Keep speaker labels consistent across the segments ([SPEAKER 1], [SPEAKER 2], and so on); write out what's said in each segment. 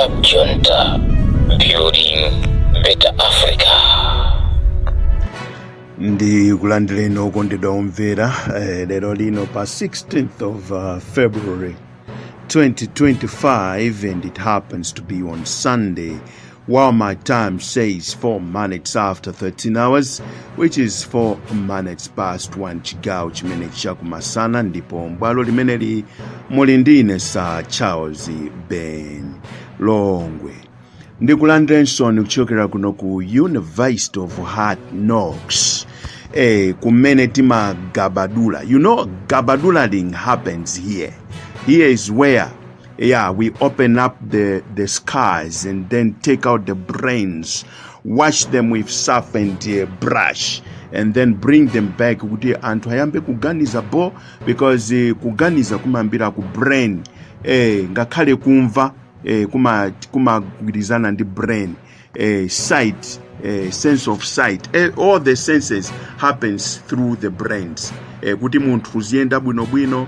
[SPEAKER 1] Junta, building better Africa.
[SPEAKER 2] Ndi kulandireni okondedwa omvera lero lino pa 16th of February 2025, and it happens to be on Sunday, while my time says 4 minutes after 13 hours, which is 4 minutes past 1, chigawo chimene chakumasana. Ndipo mbwalo limeneli muli ndine, Sir Charles Ben Longwe. Ndikulandirenso kuchokera kuno ku University of Hard Knocks, kumene timagabadula. Gabadulaling happens here. Here is where, yeah, we open up the scars and then take out the brains, wash them with surf and brush, and then bring them back kuti anthu ayambe kuganiza bo, because kuganiza kumayambira ku brain. Ngakhale kumva kumagwirizana ndi brain. Sight, sense of sight, all the senses happens through the brains. Kuti munthu uziyenda bwinobwino,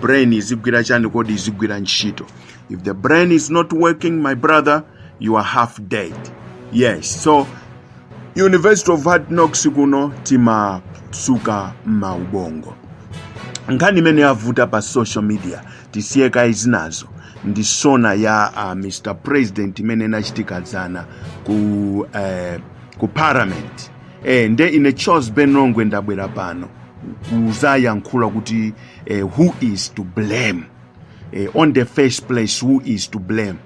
[SPEAKER 2] brain izigwira chani kodi? Izigwira ntchito. If the brain is not working, my brother, you are half dead. Yes, so University of Hard Knocks kuno timatsuka maubongo. Nkhani imene yavuta pa social media, tisiye kayi zinazo, ndi SONA ya Mr President imene inachitika dzana ku parliament. Nde ine Charles Ben Longwe ndabwera pano kuzayankhula kuti who is to blame? On the first place, who is to blame?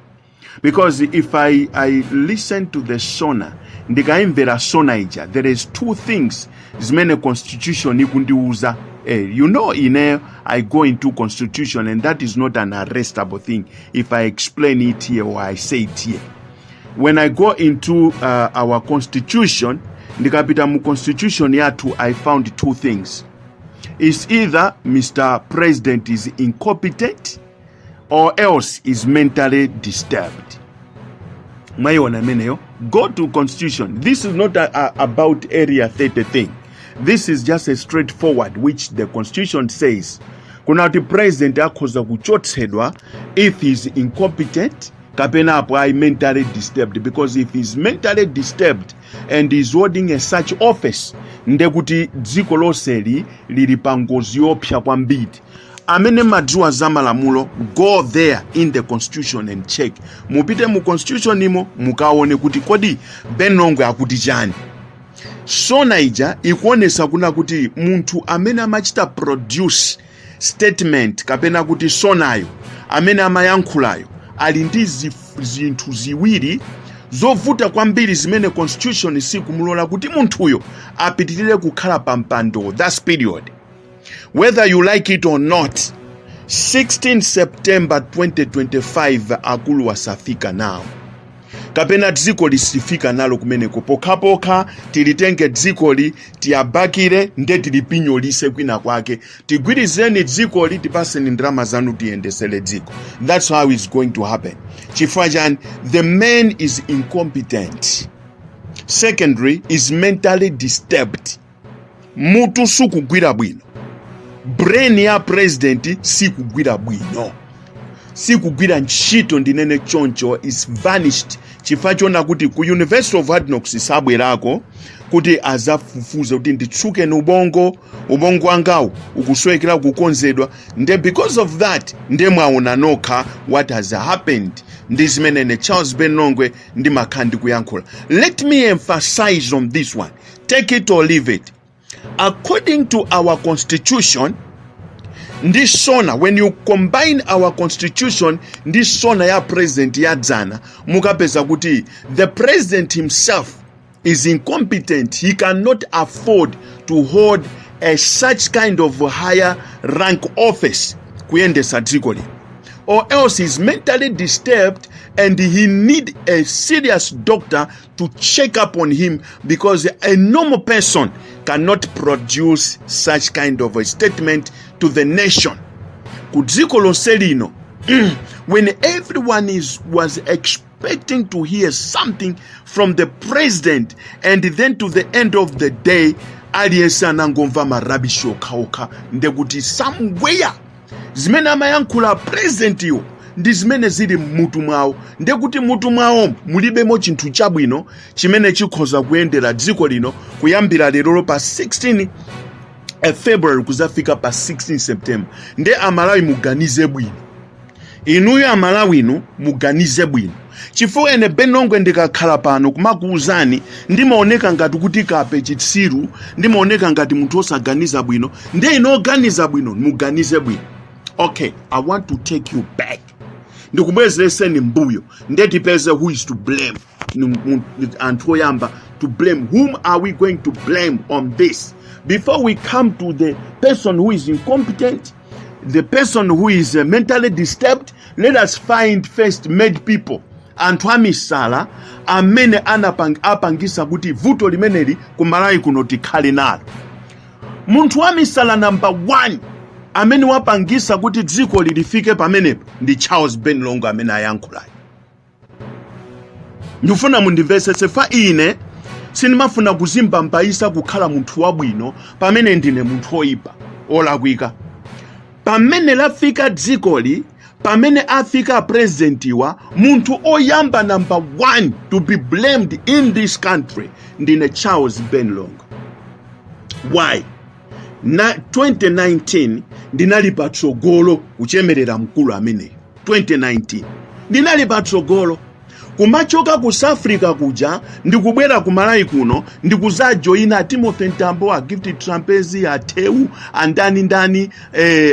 [SPEAKER 2] Because if I listen to the SONA, ndikaimvera SONA ija, there is two things zimene constitution ikundiuza. Ine I go into constitution, and that is not an arrestable thing if I explain it here or I say it here. When I go into our constitution, ndikapita mu constitution yathu, I found two things. It's either Mr President is incompetent or else is mentally disturbed. Mwayiona imeneyo? Go to constitution. This is not about Area 30 thing. This is just a straightforward which the constitution says kuna kuti president akhoza kuchotsedwa if he is incompetent kapena apo ayi mentally disturbed, because if he is mentally disturbed and is holding a such office, ndekuti dziko lonseli lili pa ngozi yopsa kwambiri. Amene madziwa za malamulo, go there in the constitution and check. Mupite mu constitution imo mukaone kuti kodi Ben Longwe akuti chani. SONA ija ikuonesa kuna kuti munthu amene amachita produce statement kapena kuti SONAyo, amene amayankhulayo, ali ndi zinthu ziwiri zovuta kwambiri zimene constitution sikumulola kuti munthuyo apitirire kukhala pa mpando. That's period, whether you like it or not. 16 September 2025, akulu wasafika nawo kapena dziko lisifika nalo kumeneko, pokhapokha tilitenge dzikoli, tiyabakire, nde tilipinyolise kwina kwake. Tigwirizeni dzikoli, tipaseni ndalama zanu, tiyendesere dziko. That's how it's going to happen. Chifukwa chani? The man is incompetent. Secondary, is mentally disturbed. Mutu sukugwira bwino. Brain ya president sikugwira bwino, sikugwira ntchito, ndinene choncho, is vanished, chifukwa chona kuti ku University of Hard Knocks sabwerako kuti azafufuze kuti nditsuke ni ubongo, ubongo wangawu ukusowekera kukonzedwa. Nde because of that, nde mwaona nokha what has happened. Ndi zimene ine Charles Ben Longwe ndimakhala ndikuyankhula. Let me emphasize on this one, take it or leave it. According to our constitution ndi SONA, when you combine our constitution ndi SONA ya president ya dzana, mukapeza kuti the president himself is incompetent. He cannot afford to hold a such kind of higher rank office kuyendesa dziko lino, or else he's mentally disturbed and he need a serious doctor to check up on him, because a normal person cannot produce such kind of a statement to the nation, ku dziko lonse lino, when everyone was expecting to hear something from the president, and then to the end of the day aliyense anangomva ma rubbish okhaokha. Ndekuti somewhere zimene amayankhula president iwo Ndi zimene zili mmutu mwawo. Ndiye kuti mutu mwawo mulibemo chinthu chabwino chimene chikhoza kuyendera dziko lino kuyambira lerolo pa 16 February kuzafika pa 16 September. Nde Amalawi, muganize bwino. Inuyo Amalawi, inu muganize bwino, chifukwa ine Ben Longwe ndikakhala pano kumakuwuzani, ndimaoneka ngati kuti kape, chitsiru, ndimaoneka ngati munthu osaganiza bwino. Nde inu oganiza bwino, muganize bwino. Okay, I want to take you back, ndikubwezereseni mbuyo, nde tipeze who is to blame. Anthu oyamba to blame, whom are we going to blame on this before we come to the person who is incompetent, the person who is mentally disturbed? Let us find first mad people, anthu amisala amene apangisa kuti vuto limeneli kumalawi kuno tikhale nalo. Munthu wamisala number one amene wapangisa kuti dziko lilifike pamenepo ndi Charles Ben Longwe amene ayankhulayo. Ndifuna mundimvetsetse, fa ine sindimafuna kuzimbambayisa kukhala munthu wabwino pamene ndine munthu oyipa, olakwika. Pamene lafika dzikoli, pamene afika presidentiwa, munthu oyamba, number one to be blamed in this country, ndine Charles Ben Longwe. Why? Na 2019 ndinali patsogolo kuchemerera mkulu ameneyo. 2019 ndinali patsogolo kumachoka ku South Africa kuja, ndikubwera ku Malawi kuno, ndikuzajoyina Timothy Mtambo, a Gift Trapence, atheu andani ndani,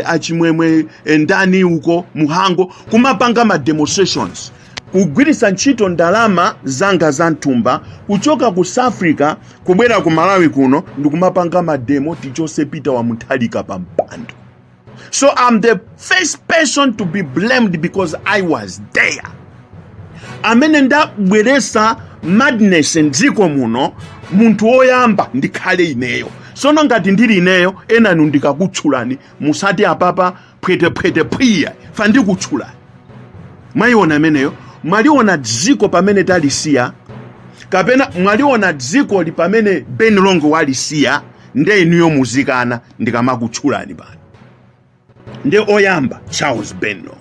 [SPEAKER 2] achimwemwe, ndani uko Muhango, kumapanga ma demonstrations, kugwiritsa ntchito ndalama zanga za mthumba kuchoka ku South Africa kubwera ku Malawi kuno, ndikumapanga ma demo tichose Peter wa Mutharika pa mpando. So I'm the first person to be blamed because I was there. Amene ndabweresa madness mdziko muno, munthu woyamba ndikhale ineyo. Sono ngati ndili ineyo, enanu ndikakutchulani musati apapa phwetephwete phwiya, fa ndikutchulani. Mwayiona imeneyo? Mwaliona dziko pamene talisiya, kapena mwaliona dzikoli pamene Ben Longwe walisiya? Nde inuyo muzikana ndikamakutchulani pano. Nde oyamba Charles Ben Longwe.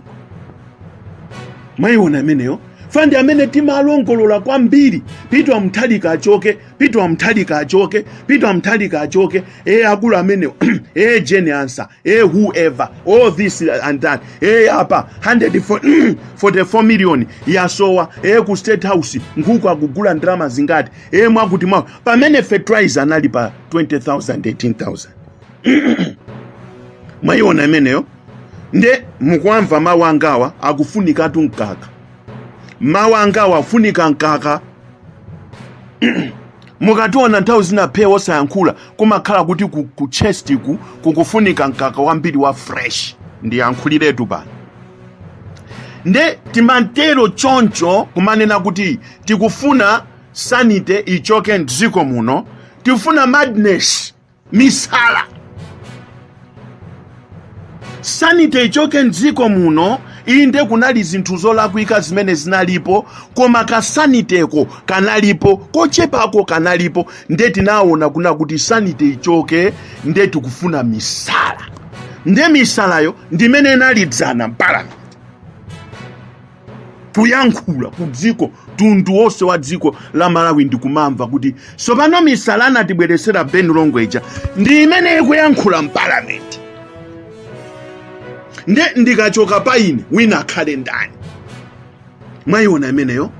[SPEAKER 2] Mwayiona imeneyo? Fandi amene timalongolola kwambiri, "Peter Mutharika achoke, Peter Mutharika achoke, Peter Mutharika achoke." E, akulu amenewo, e, Jane Ansah, e, whoever, all this and that. E, apa 144 million yasowa. E, ku State House nkhuku akugula ndalama zingati? E, mwakuti mwa pamene fertilizer anali pa 20,000, 18,000. Mwayiona imeneyo? Nde mukuamva mawu angawa akufunikatu mkaka. Mawu angawa afunika mkaka. Mukationa nthawi zina phe osayankhula, kumakhala kuti ku chest ku kukufunika mkaka wambiri wa fresh. Ndiyankhuliretu pano. Nde timantero choncho kumanena kuti tikufuna sanity ichoke mdziko muno, tikufuna madness, misala, sanity ichoke mdziko muno. Inde, kunali zinthu zolakwika zimene zinalipo, koma ka sanityko kanalipo, kochepako kanalipo. Nde tinaona kuna kuti sanity ichoke, nde tikufuna misala. Nde misalayo ndimene inalidzana mpalamenti kuyankhula ku dziko, tundu wonse wa dziko la Malawi ndikumamva kuti sopano misala anatibweresera Ben Longwe ndi imene ikuyankhula mpalamenti. Nde ndikachoka pa ine, wina akhale ndani? Mwayiona imeneyo?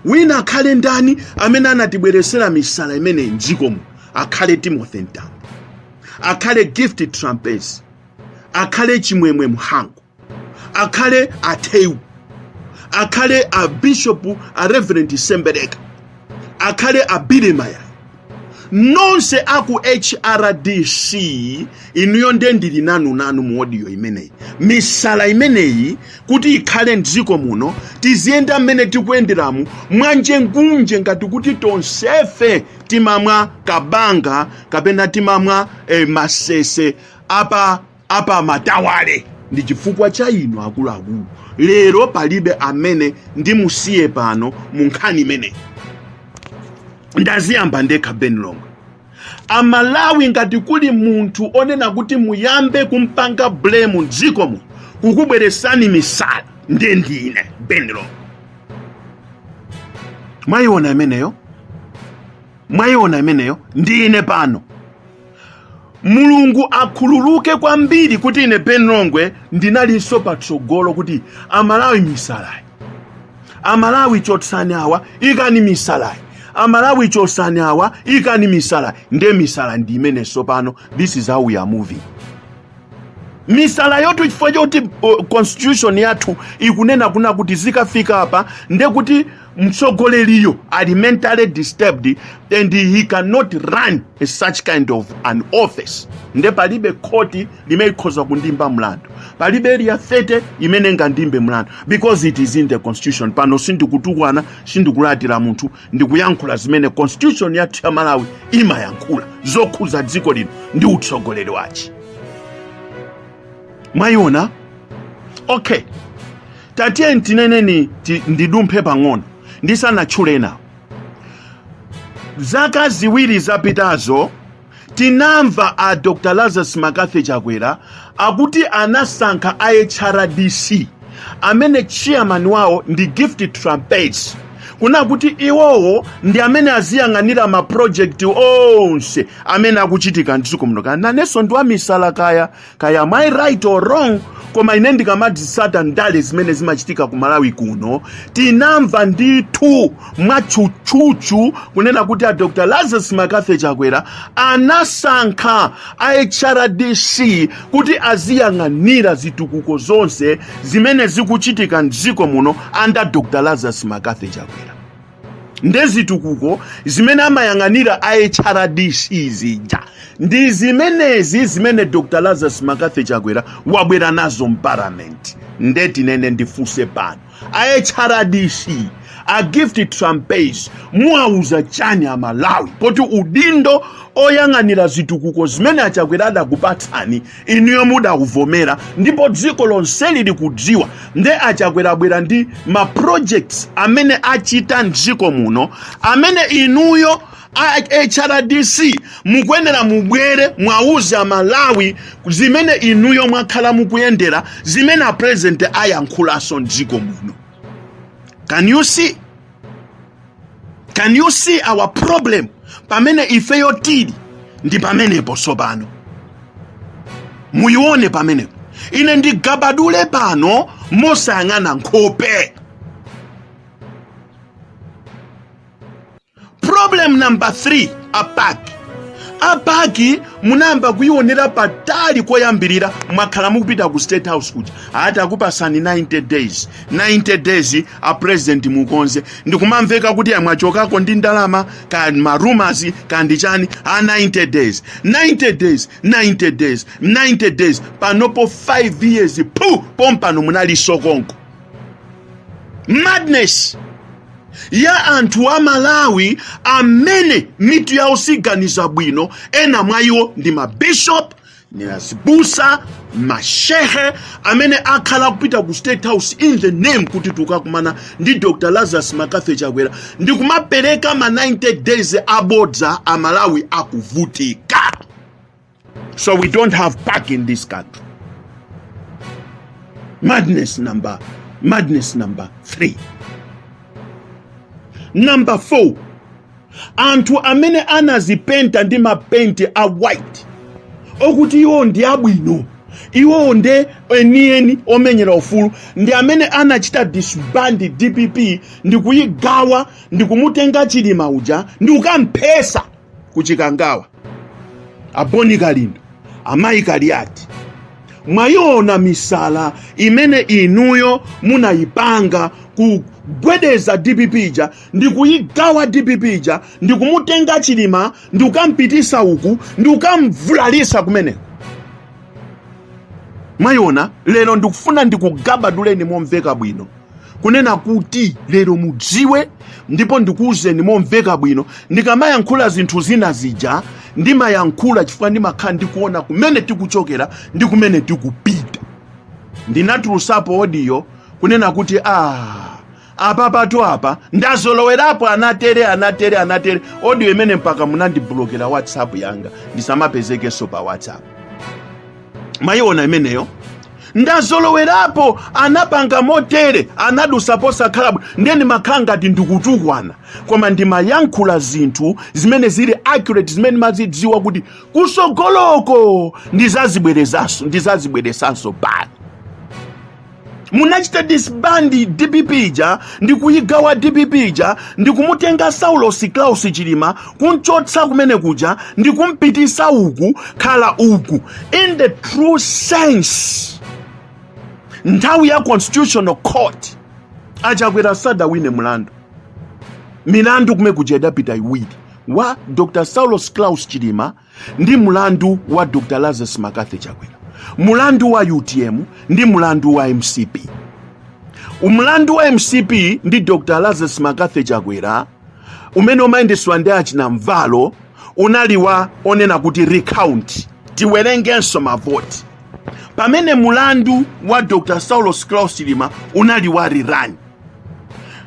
[SPEAKER 2] Wina akhale ndani amene anatibweresera misala imeneyi mdzikomo? Akhale Timothy Mtambo, akhale Gift Trapence, akhale Chimwemwe Mhango, akhale Atheu, akhale a Bishop, a Reverend Sembereka, akhale a Billy Mayaya, nonse aku HRDC inuyo. Nde ndili nanu nanu mu audio imeneyi. Misala imeneyi kuti ikhale mdziko muno, tiziyenda mmene tikuyenderamu mwanjengunje ngati kuti tonsefe timamwa kabanga kapena timamwa masese apa matawale, ndi chifukwa cha inu akuluakulu. Lero palibe amene ndimusiye pano mu nkhani imeneyi. Ndaziyamba ndekha Ben Longwe. Amalawi, ngati kuli munthu onena kuti muyambe kumpanga blame mdzikomo kukubweresani misala. Ndiye ndine Ben Longwe. Mwayiona imeneyo? Mwayiona imeneyo? Ndine pano. Mulungu akhululuke kwambiri kuti ine Ben Longwe ndinalinso patsogolo kuti Amalawi misalayi, Amalawi chotsani awa, ikani misalayi, Amalawi chotsani awa, ikani misala. Nde misala ndi imenenso pano. This is how we are moving. Misala yotu chifukwa choti constitution yathu ikunena kuna kuti zikafika apa nde kuti mtsogoleriyo ali mentally disturbed and he cannot run a such kind of an office. Nde palibe khoti limene ikhoza kundimba mlandu, palibe Area 30 imene ingandimbe mlandu because it is in the constitution. Pano sindikutukwana, sindikulatira munthu, ndikuyankhula zimene constitution yathu ya Malawi imayankhula zokhuza dziko lino ndi utsogoleri wache. Mwayiona? Okay, tatiye tineneni, ndidumphe pang'ono ndisanatchule nawo. Zaka 2 zapitazo tinamva a Dr Lazarus McCarthy Chakwera akuti anasankha a HRDC amene chairman wawo ndi Gift Trapence, kuna kuti iwowo ndi amene aziyang'anira ma project onse amene akuchitika mdziko muno. Kaya nanenso ndi wamisala, kaya am I right or wrong, koma ine ndikamadzitsata ndale zimene zimachitika ku Malawi kuno, tinamva ndithu mwatchutchutchu kunena kuti a Dr Lazarus McCarthy Chakwera anasankha a HRDC kuti aziyang'anira zitukuko zonse zimene zikuchitika mdziko muno under Dr Lazarus McCarthy Chakwera. Nde zitukuko zimene amayang'anira a HRDC zija ndi zimenezi zimene Dr Lazarus McCarthy Chakwera wabwera nazo mparliament. Nde tinene, ndifunse pano, a HRDC, a Gift Trapence, muwauza chani Amalawi poti udindo oyang'anira zitukuko zimene aChakwera adakupatsani inuyo mudakuvomera ndipo dziko lonse lili kudziwa? Nde aChakwera abwera ndi ma projects amene achita mdziko muno amene inuyo a HRDC mukuyenera mubwere mwauze Amalawi zimene inuyo mwakhala mukuyendera, zimene a president ayankhulanso mdziko muno. Can you see? Can you see our problem? Pamene ifeyo tili ndi pamenepo. Tsopano muyione pamenepo. Ine ndigabadule pano mosayang'ana nkhope. Problem number 3, a PAC. A PAC munayamba kuyionera patali. Koyambirira mwakhala mukupita ku State House kuja, ati akupasani 90 days, 90 days a president mukonze. Ndikumamveka kuti amwachokako ndi ndalama, ka ma rumors kandi chani, a 90 days, 90 days, 90 days, 90 days. Panopo 5 years pu pompano munali sokonko. Madness ya anthu a Malawi amene mitu yawo siganiza bwino. Ena mwa iwo ndi mabishop, ni azibusa, mashehe amene akhala kupita ku State House in the name kuti tukakumana ndi Dr Lazarus McCarthy Chakwera ndi kumapereka ma 90 days abodza. Amalawi akuvutika. So we don't have PAC in this country. Madness number 3. Number 4, anthu amene anazipenta ndi mapenti a white okuti iwo ndi abwino, iwowo ndi enieni omenyera ufulu, ndi amene anachita disband DPP ndi kuyigawa ndi kumutenga Chilima uja ndi kukamphesa kuchikangawa. Aboni Kalindo, amayi Kaliati, mwayiona misala imene inuyo munayipanga kugwedeza DPP ija ndi kuyigawa DPP ija ndi kumutenga Chilima ndi kukampitisa uku ndi kukamvulalisa kumeneko? Mwayiona? Lero ndikufuna ndikugabaduleni momveka bwino kunena kuti lero mudziwe, ndipo ndikuwuzeni momveka bwino, ndikamayankhula zinthu zina zija ndimayankhula chifukwa ndimakhala ndikuona kumene tikuchokera ndi kumene tikupita. Ndinatulusapo audio kunena kuti apa patu apa ndazolowerapo, anatere, anatere, anatere. Audio imene mpaka munandibulokera WhatsApp yanga, ndisamapezekenso pa WhatsApp. Mwayiona imeneyo? Ndazolowerapo anapanga motere, anadusa posakhala bwino, ndiye ndimakhala ngati ndikutukwana, koma ndimayankhula zinthu zimene zili accurate, zimene mazidziwa kuti kusogoloko ndizazibwerezanso, ndizazibweresanso pano. Munachita disband DPP ija, ndikuyigawa DPP ija, ndikumutenga Saulos Klaus Chilima kunchotsa kumene kuja, ndikumpitisa uku, khala uku. In the true sense, nthawi ya Constitutional Court, Achakwera sadawine mulandu. Milandu kumene kuja idapita iwiri, wa Dr Saulos Klaus Chilima ndi mulandu wa Dr Lazarus McCarthy Chakwera, mulandu wa UTM ndi mulandu wa MCP. Umulandu wa MCP ndi Dr Lazarus McCarthy Chakwera, umene umayendeswa ndi achinamvalo, unali wa onena kuti recount, tiwerengenso mavoti, pamene mulandu wa Dr Saulos Klaus Chilima unali wa rerun.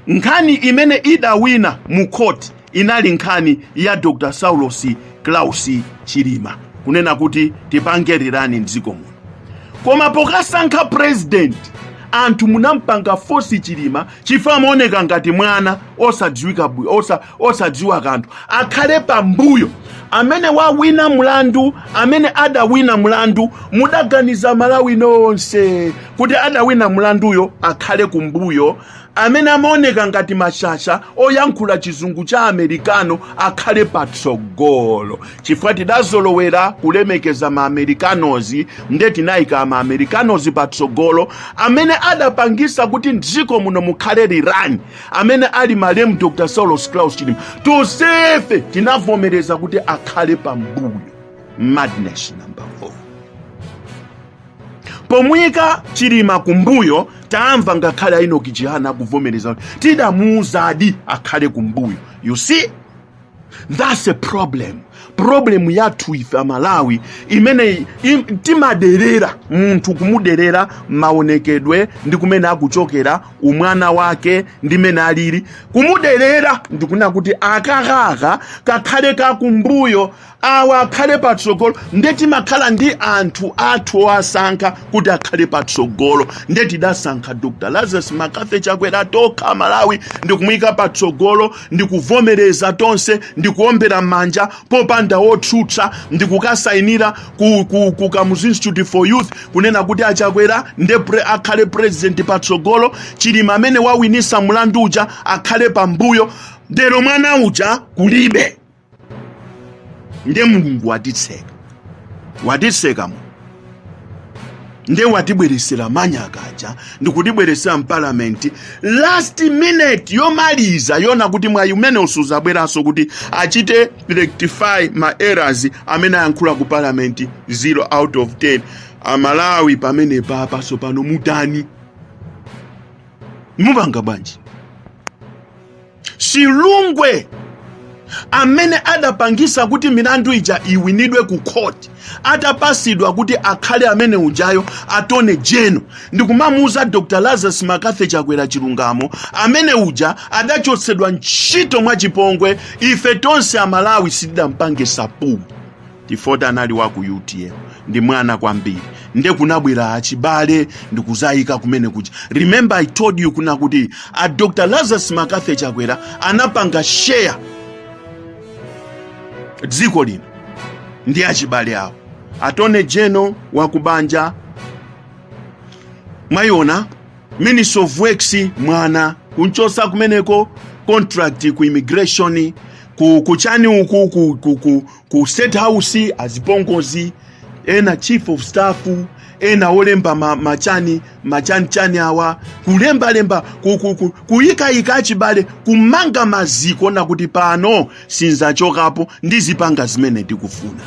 [SPEAKER 2] Nkhani imene idawina mu court inali nkhani ya Dr Saulos Klaus Chilima, kunena kuti tipange rerun mdziko muno. Koma pokasankha president, anthu munampanga force Chilima, chifukwa amaoneka ngati mwana osadziwika osadziwa kanthu, akhale pambuyo. Amene wawina mlandu, amene adawina mlandu, mudaganiza Malawi nonse kuti adawina mlanduyo akhale kumbuyo, amene amaoneka ngati mashasha oyankhula Chizungu cha Amerikano akhale patsogolo, chifukwa tidazolowera kulemekeza Maamerikanozi. Nde tinayika Maamerikanozi patsogolo, amene adapangisa kuti mdziko muno mukhale rerun, amene ali malemu Dr Saulos Klaus Chilima. Tonsefe tinavomereza kuti akhale pambuyo. Madness number 4, pomuyika Chilima kumbuyo. Tamva ngakhale a Enoch Chihana akuvomereza kuti tidamuuzadi akhale kumbuyo. You see, that's a problem. Problem yathu ife Amalawi imene timaderera munthu, kumuderera maonekedwe ndi kumene akuchokera, umwana wake ndi mene alili, kumuderera ndikunena kuti akakaka kakhale kakumbuyo, awa akhale patsogolo. Nde timakhala ndi anthu athu owasankha kuti akhale patsogolo. Nde tidasankha Dr Lazarus McCarthy Chakwera tokha Malawi, ndikumuyika patsogolo, ndikuvomereza tonse, ndikuombera manja popanda wotsutsa, ndikukasayinira ku Kamuzu Institute for Youth kunena kuti Achakwera nde akhale president patsogolo, Chilima amene wawinisa mlandu uja akhale pambuyo. Ndero mwana uja kulibe. Nde Mulungu watitseka, watitseka mu, nde watibweresera manyaka aja, ndikutibweresera mpalamenti last minute yomaliza, yona kuti mwayi umene usuzabweranso kuti achite rectify ma errors amene ayankhula ku parliament. 0 out of 10. Amalawi, pamene papaso pano mutani? Mupanga bwanji? Silungwe amene adapangisa kuti milandu ija iwinidwe ku court, atapasidwa kuti akhale amene ujayo Attorney General, ndikumamuuza Dr Lazarus McCarthy Chakwera chilungamo, amene uja adachotsedwa ntchito mwachipongwe. Ife tonse Amalawi sitidampange support tifoti anali wa ku UTM, ndi mwana kwambiri. Nde kunabwera achibale ndikuzayika kumene kuja. Remember, I told you kuna kuti a Dr Lazarus McCarthy Chakwera anapanga share dziko lino ndi achibale awo. Attorney General wakubanja mwayiona, Minister of Works mwana, kunchosa kumeneko, contract ku immigration, ku kuchani uku, ku State House azipongozi ena, chief of staff ena, olemba machani machanichani awa, kulembalemba, kuyikayika achibale, kumanga maziko na kuti pano sinzachokapo, ndizipanga zimene ndikufuna.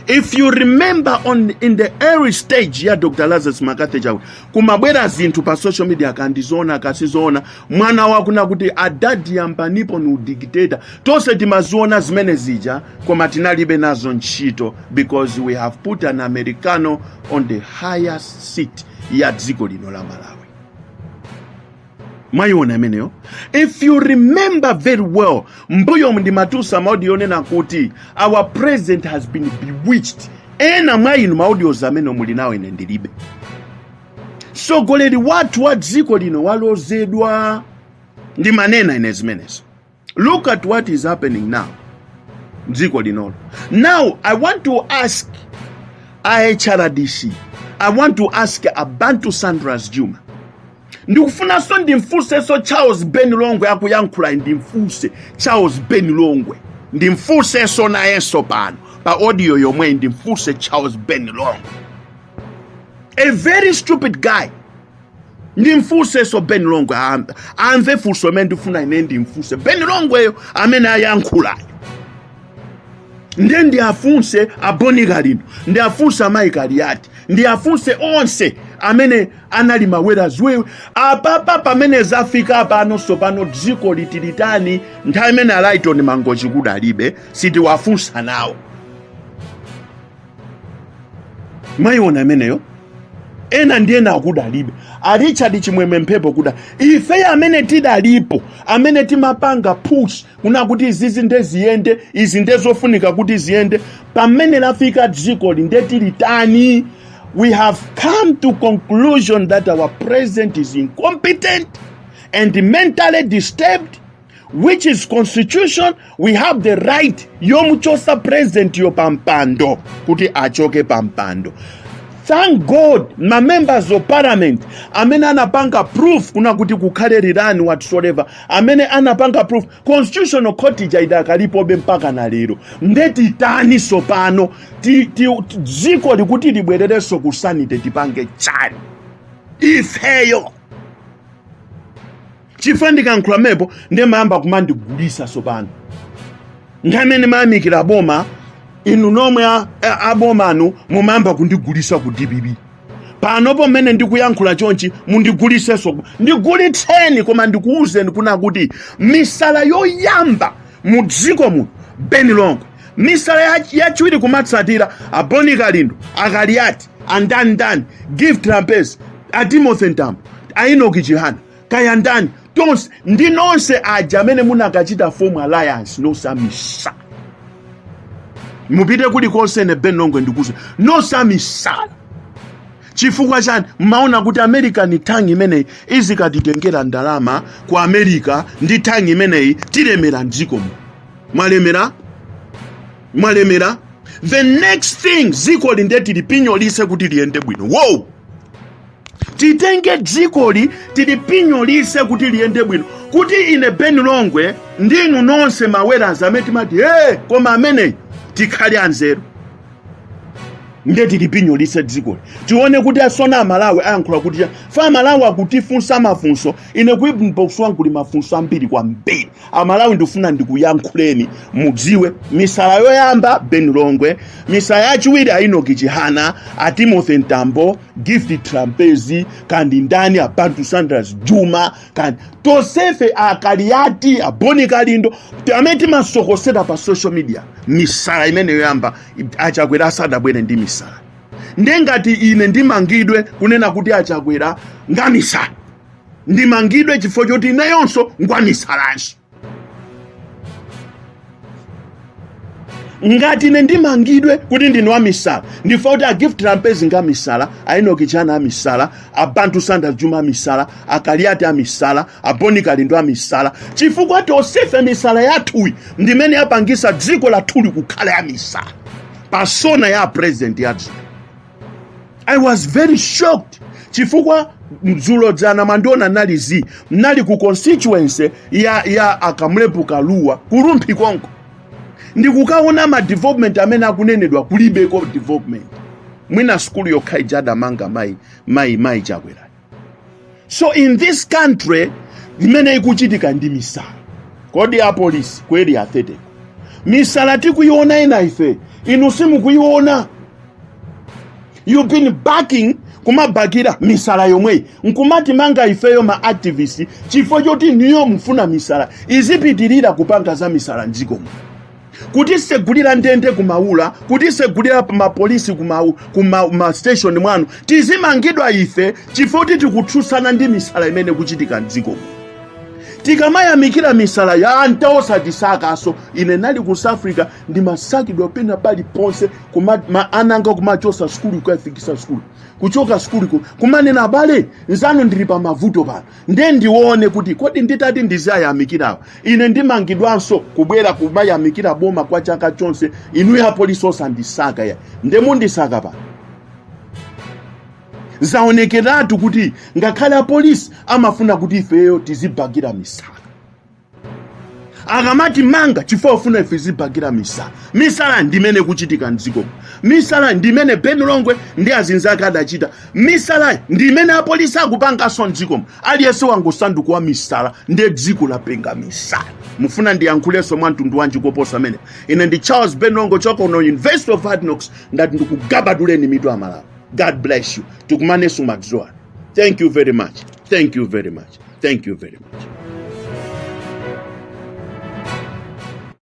[SPEAKER 2] If you remember, on in the early stage ya Dr Lazarus McCarthy Chakwera, kumabwera zinthu pa social media, kandizoona kasizoona, mwana wakuna kuti adadi yambanipo ni udictator. Tonse timaziona zimene zija, koma tinalibe nazo ntchito because we have put an Americano on the highest seat ya dziko lino la Malawi. Mwayiona imeneyo? If you remember very well, mbuyo ndimatusa maaudio onena kuti our president has been bewitched. Ena mwa inu maaudios amene muli nawo, ine ndilibe. Mtsogoleri wathu wa dziko lino walozedwa. Ndimanena ine zimenezo. Look at what is happening now dziko linolo. Now I want to ask a HRDC, I want to ask a Bantu Saunders Juma, ndikufunanso ndimfunsenso Charles Ben Longwe akuyankhula, ndimfunse Charles Ben Longwe, ndimfunsenso nayenso pano pa audio yomweyi, ndimfunse Charles Ben Longwe, a very stupid guy. Ndimfunsenso Ben Longwe, amve funso imene ndifuna ine ndimfunse Ben Longweyo amene ayankhulayo. Ndiye ndiafunse a Bon Kalindo, ndiafunse amayi Kaliati, ndiafunse onse amene anali maweraziwewe apapa pamene zafika pano. Sopano dziko litilitani? Nthawi imene a Lyton Mangochi kudalibe, sitiwafunsa nawo. Mwayiona imeneyo? Ena ndi ena akudalibe, a Richard Chimwemwe Mphepo kuda. Ife amene tidalipo, amene timapanga push kuna kuti izizi nde ziyende, izi nde zofunika kuti ziyende, pamene lafika dzikoli nde tilitani? We have come to conclusion that our president is incompetent and mentally disturbed, which is constitution. We have the right yomuchosa president yo pampando, kuti achoke pampando. Thank God ma members of parliament amene anapanga proof kuna kuti kukhale rerun, whatsoever, amene anapanga proof. Constitutional court ija idakalipobe mpaka na lero. Nde titani sopano? Dziko likuti libwererenso ku sanity, tipange chani ifeyo? Chifukwa ndikayankhula mepo ndimayamba kumandigulisa sopano. Nthawi imene mayamikira boma, inu nomwe aboma anu mumayamba kundigulisa ku DPP. Panopo mmene ndikuyankhula chonchi, mundigulisenso, ndigulitseni, koma ndikuwuzeni kuna kuti misala yoyamba mu dziko muno Ben Longwe, misala yachiwiri kumatsatira a Bon Kalindo, a Kaliati, andandani, Gift Trapence, a Timothy Mtambo, a Enoch Chihana, kaya ndani, tonse ndi nonse aja amene munakachita form alliance, nonse amisala. Mupite kulikonse, ine Ben Longwe ndikuze nonse amisala. Chifukwa chani? Mmaona kuti American tongue imeneyi izikatitengera ndalama ku America, ndi tongue imeneyi tilemera mdziko muno. Mwalemera, mwalemera. The next thing, dzikoli nde tilipinyolise kuti liyende bwino. Wow, titenge dzikoli tilipinyolise kuti liyende bwino, kuti ine Ben Longwe ndinu nonse mawerazi amene timati hey, koma ameneyi, tikhale anzeru. Nde tilipinyolise dzikoli, tione kuti asona Amalawi ayankhula kuti fa Amalawi akutifunsa mafunso. Ine ku inbox wangu kuli mafunso ambiri kwambiri. Amalawi, ndifuna ndikuyankhuleni mudziwe misala yoyamba Ben Longwe, misala yachiwiri a Enoch Chihana, a Timothy Mtambo, Gift Trapence, kandi ndani, a Bantu Saunders Juma, kandi tonsefe, a Kaliati, a Bon Kalindo, amene timasokosera pa social media. Misala imene yoyamba aChakwera asadabwere ndi misala. Nde ngati ine ndimangidwe kunena kuti aChakwera ngamisala, ndimangidwe chifukwa choti ineyonso ngwamisalanso. Ngati ine ndimangidwe kuti ndine wamisala, ndifa kuti a Gift Trapence ngamisala, a Enoch Chihana amisala, a Bantu Saunders Juma amisala, a Kaliati amisala, a Bon Kalindo amisala, chifukwa tonsefe misala yathuyi ndimene yapangisa dziko lathuli kukhala ya misala pasona ya president ya dziko. I was very shocked chifukwa dzulo dzana mandiona nali zi nali ku constituency ya a Kamlepo Kalua ku Rumphi konko, ndikukaona ma development amene akunenedwa, kulibeko development. Mwina skulu yokha ija adamanga mayi Chakwera. So in this country imene ikuchitika ndi misala. Kodi apolisi ku Area 30 misala tikuiona ena ife, inu simukuiona? You've been backing, kumabakira misala yomweyi, nkumati manga ifeyo ma activists chifukwa choti niyo mufuna misala izipitirira kupanga za misala mdzikomo, kutisegulira ndende kumaula, kutisegulira mapolisi kuma ma station mwanu, tizimangidwa ife chifukwa kuti tikutsutsana ndi misala imene kuchitika mdzikomo. Tikamayamikira misala ya anta, osatisakaso. Ine nali ku South Africa, ndimasakidwa pena paliponse, ananga kumachosa sukulu, kukafikisa sukulu, kuchoka sukulu kumanena, "Abale nzanu, ndili pa mavuto pano." Nde ndione kuti kodi nditati ndizayamikirawo, ine ndimangidwanso kubwera kumayamikira boma kwa chaka chonse. Inu ya polisi osandisaka ya, nde mundisaka pano. Zaonekeratu kuti ngakhale apolisi amafuna kuti ifeyo tizibakira misala. Akamati manga chifukwa ufuna ife tizibakira misala. Misala ndimene kuchitika mdzikomo, misala ndimene Ben Longwe ndi azinzake adachita, misala ndimene apolisi akupanganso mdzikomo. Aliyense wangosanduka wa misala, ndiye dziko lapenga misala. Mufuna ndiyankhulenso mwa mtundu wanji koposa amene? Ine ndi Charles Ben Longwe chokono, University of Hard Knocks. Ndati ndikugabaduleni mitu, Amalawi. God bless you. Tikumanenso madzulo. Thank you very much, thank you very much, thank you very much.